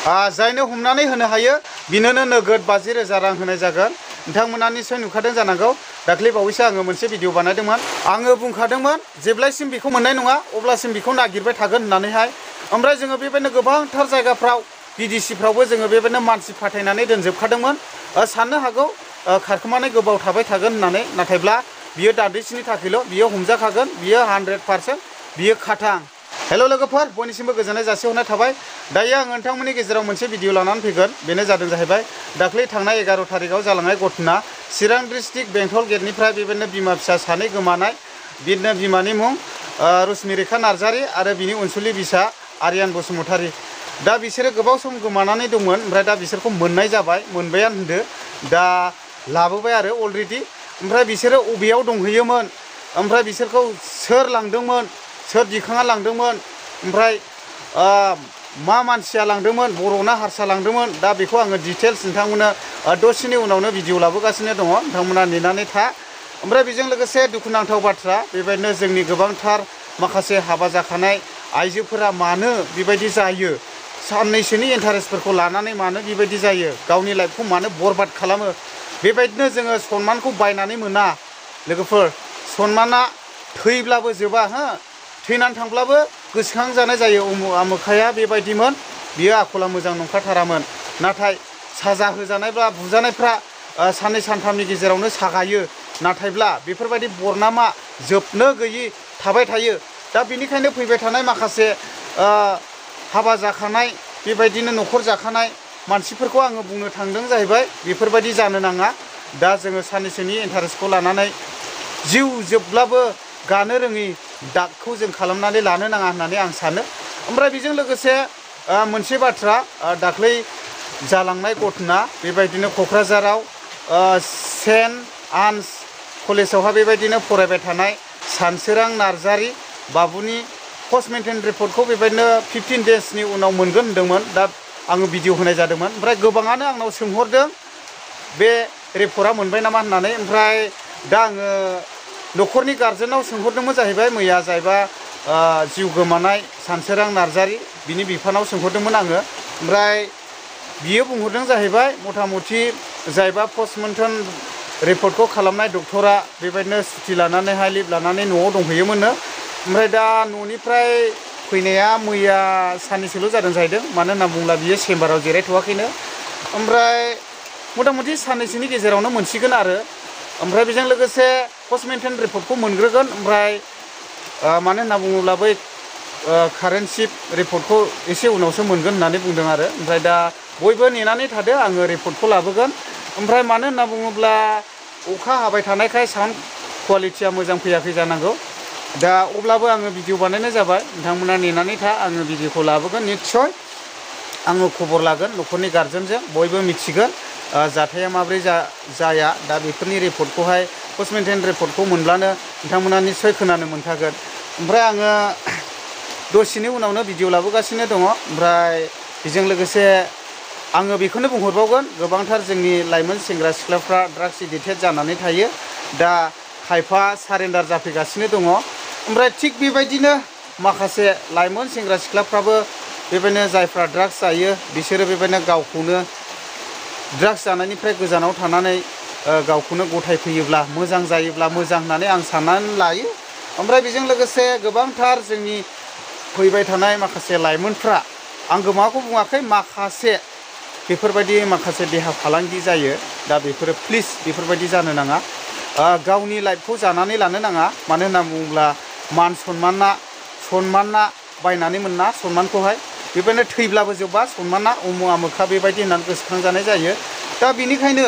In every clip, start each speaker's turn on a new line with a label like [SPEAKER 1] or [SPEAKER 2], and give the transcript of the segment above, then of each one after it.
[SPEAKER 1] जायनो हमनानै होनो हायो बिनोनो नोगोद 50,000 रां होनाय जागोन। नोंथांमोना निसय नुखादों जानांगौ। दाख्लै बावैसो आङो मोनसे भिडिअ बानायदोंमोन। आङो बुंखादोंमोन जेब्लासिम बेखौ मोननाय नङा अब्लासिम बेखौ नागिरबाय थागोन होननानैहाय। ओमफ्राय जोङो बेबायदिनो गोबांथार जायगाफ्राव बिदेशिफ्रावबो जोङो बेबायदिनो मानसि फाथायनानै दोनजोबखादोंमोन। साननो हागौ खारखोमानाय गोबाव थाबाय थागोन होननानै, नाथायब्ला बियो दान्दिसेनि थाखायल' बियो हमजाखागोन। बियो 100% बियो खाथां। हेल' लोगोफोर, बयनिसिमबो गोजोननाय जासिहरनाय थाबाय। दायो आं नोंथांमोननि गेजेराव मोनसे भिडिअ लानानै फैगोन। बेनो जादों जाहैबाय दाख्लै थांनाय 11 थारिखआव जालांनाय घटना। चिरां डिस्ट्रिक्ट बेंटल गेटनिफ्राय बेबायदिनो बिमा फिसा सानै गोमानाय। बिदिनो बिमानि मुं रुसमिरेखा नार्जारि आरो बिनि अनसुलि बिसा आरियान बसुमतारी। दा बिसोरो गोबाव सम गोमानानै दंमोन। ओमफ्राय दा बिसोरखौ मोननाय जाबाय, मोनबायानो होनदो। दा लाबोबाय आरो अलरेडि। ओमफ्राय बिसोरो अबेयाव दंहैयोमोन, ओमफ्राय बिसोरखौ सोर लांदोंमोन, सोर दिखांना लांदोंमोन, ओमफ्राय मा मानसिया लांदोंमोन, बर' ना हारसा लांदोंमोन, दा बेखौ आङो डिटेल्स नोंथांमोननो दसेनि उनावनो भिडिअ लाबोगासिनो दङ। नोंथांमोना नेनानै था। ओमफ्राय बेजों लोगोसे दुखुनांथाव बाथ्रा, बेबायदिनो जोंनि गोबांथार माखासे हाबा जाखानाय आइजोफोरा मानो बेबायदि जायो, साननैसोनि इन्टारेस्टफोरखौ लानानै मानो बेबायदि जायो, गावनि लाइफखौ मानो बरबाद खालामो। बेबायदिनो जोङो सनमानखौ बायनानै मोना लोगोफोर। सनमाना थैब्लाबो जोबा, हो, थैनानै थांब्लाबो गोसोखांजानाय जायो। उमुक आमुखाया बेबायदिमोन, बियो आखला मोजां नंखाथारामोन। नाथाय साजा होजानायब्ला बुजानायफ्रा साननै सानथामनि गेजेरावनो सागायो। नाथायब्ला बेफोरबायदि बरनामा जोबनो गैयि थाबाय थायो। दा बेनिखायनो फैबाय थानाय माखासे हाबा जाखानाय बेबायदिनो न'खर जाखानाय मानसिफोरखौ आङो बुंनो थांदों जाहैबाय बेफोरबायदि जानो नाङा। दा जोङो साननैसोनि इन्टारेस्टखौ लानानै जिउ जोबब्लाबो गानो रोङि दागखौ जों खालामनानै लानो नाङा होननानै आं सानो। ओमफ्राय बेजों लोगोसे मोनसे बाथ्रा, दाख्लै जालांनाय घटना, बेबायदिनो क'क्राझाराव सेन्ट आन्स कलेजावहाय बेबायदिनो फरायबाय थानाय सानसोरां नार्जारि बाबुनि पस्टमर्टेम रिपर्टखौ बेबायदिनो 15 डेजनि उनाव मोनगोन होनदोंमोन। दा आङो भिडिअ होनाय जादोंमोन। ओमफ्राय गोबाङानो आंनाव सोंहरदों बे रिपर्टआ मोनबाय नामा होननानै। ओमफ्राय दा आङो न'खरनि गार्जेनाव सोंहरदोंमोन जाहैबाय मैया, जायबा जिउ गोमानाय सानसोरां नार्जारि बिनि बिफानाव सोंहरदोंमोन आङो। ओमफ्राय बियो बुंहरदों जाहैबाय मथा मथि जायबा पस्टमर्टेम रिपर्टखौ खालामनाय डक्टरा बेबायदिनो सुथि लानानैहाय लिभ लानानै न'आव दंहैयोमोननो। ओमफ्राय दा न'निफ्राय फैनाया मैया साननैसोल' जादों जाहैदों। मानो होनना बुङोब्ला बियो चेम्बाराव जिरायथ'वाखैनो। ओमफ्राय मथा मथि साननैसोनि गेजेरावनो मोनसिगोन आरो। ओमफ्राय बेजों लोगोसे पस्टमर्टेम रिपर्टखौ मोनग्रोगोन। ओमफ्राय मानो होनना बुङोब्ला बै कारेन्ट रिपर्टखौ एसे उनावसो मोनगोन होननानै बुंदों आरो। ओमफ्राय दा बयबो नेनानै थादो, आङो रिपर्टखौ लाबोगोन। ओमफ्राय मानो होनना बुङोब्ला अखा हाबाय थानायखाय साउन्ड कुवालिटिया मोजां फैयाखै जानांगौ। दा अब्लाबो आङो भिडिअ बानायनाय जाबाय, नोंथांमोना नेनानै था। आङो भिडिअखौ लाबोगोन निस्सय। आङो खबर लागोन न'खरनि गार्जेनजों, बयबो मिथिगोन जाथाया माब्रै जाया। दा बेफोरनि रिपर्टखौहाय पस्टमर्टेम रिपर्टखौ मोनब्लानो नोंथांमोना निस्सय खोनानो मोनखागोन। ओमफ्राय आङो दसेनि उनावनो भिडिअ लाबोगासिनो दङ। ओमफ्राय बेजों लोगोसे आङो बेखौनो बुंहरबावगोन, गोबांथार जोंनि लाइमोन सेंग्रा सिख्लाफ्रा ड्राग्स एडिक्टेड जानानै थायो। दा खायफा सारेन्डार जाफैगासिनो दङ। ओमफ्राय थिग बेबायदिनो माखासे लाइमोन सेंग्रा सिख्लाफ्राबो बेबायदिनो जायफ्रा ड्राग्स जायो बिसोरो बेबायदिनो गावखौनो ड्राग्स जानायनिफ्राय गोजानाव थानानै गावखौनो गथायफैयोब्ला मोजां जायोब्ला मोजां होननानै आं साननानै लायो। ओमफ्राय बेजों लोगोसे गोबांथार जोंनि फैबाय थानाय माखासे लाइमोनफ्रा, आं गोमाखौ बुङाखै, माखासे बेफोरबायदि माखासे देहा फालांगि जायो। दा बेफोरो प्लिज बेफोरबायदि जानो नाङा। गावनि लाइफखौ जानानै लानो नाङा। मानो होनना बुङोब्ला मान सनमाना बायनानै मोना सनमानखौहाय। बेबायदिनो थैब्लाबो जोबा सनमाना, उमुक आमुखा बेबायदि होननानै गोसोखांजानाय जायो। दा बेनिखायनो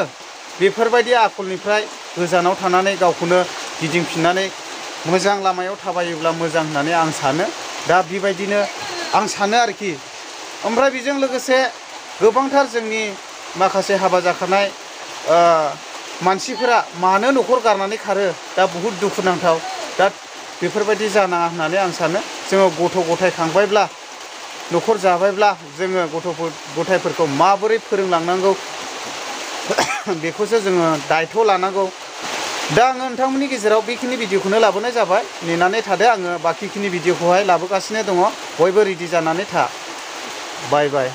[SPEAKER 1] बेफोरबायदि आखलनिफ्राय गोजानाव थानानै गावखौनो गिदिंफिननानै मोजां लामायाव थाबायोब्ला मोजां होननानै आं सानो। दा बेबायदिनो आं सानो आरोखि। ओमफ्राय बेजों लोगोसे गोबांथार जोंनि माखासे हाबा जाखानाय मानसिफोरा मानो न'खर गारनानै खारो, दा बहुद दुखुनांथाव। दा बेफोरबायदि जानाङा होननानै आं सानो। जोङो गथ' गथाय खांबायब्ला, न'खर जाबायब्ला जोङो गथायफोरखौ माबोरै फोरोंलांनांगौ बेखौसो जोङो दायथ' लानांगौ। दा आङो नोंथांमोननि गेजेराव बेखिनि भिडिअखौनो लाबोनाय जाबाय। नेनानै थादो, आङो बाखिखिनि भिडिअखौहाय लाबोगासिनो दङ। बयबो रेडि जानानै था। बाय बाय।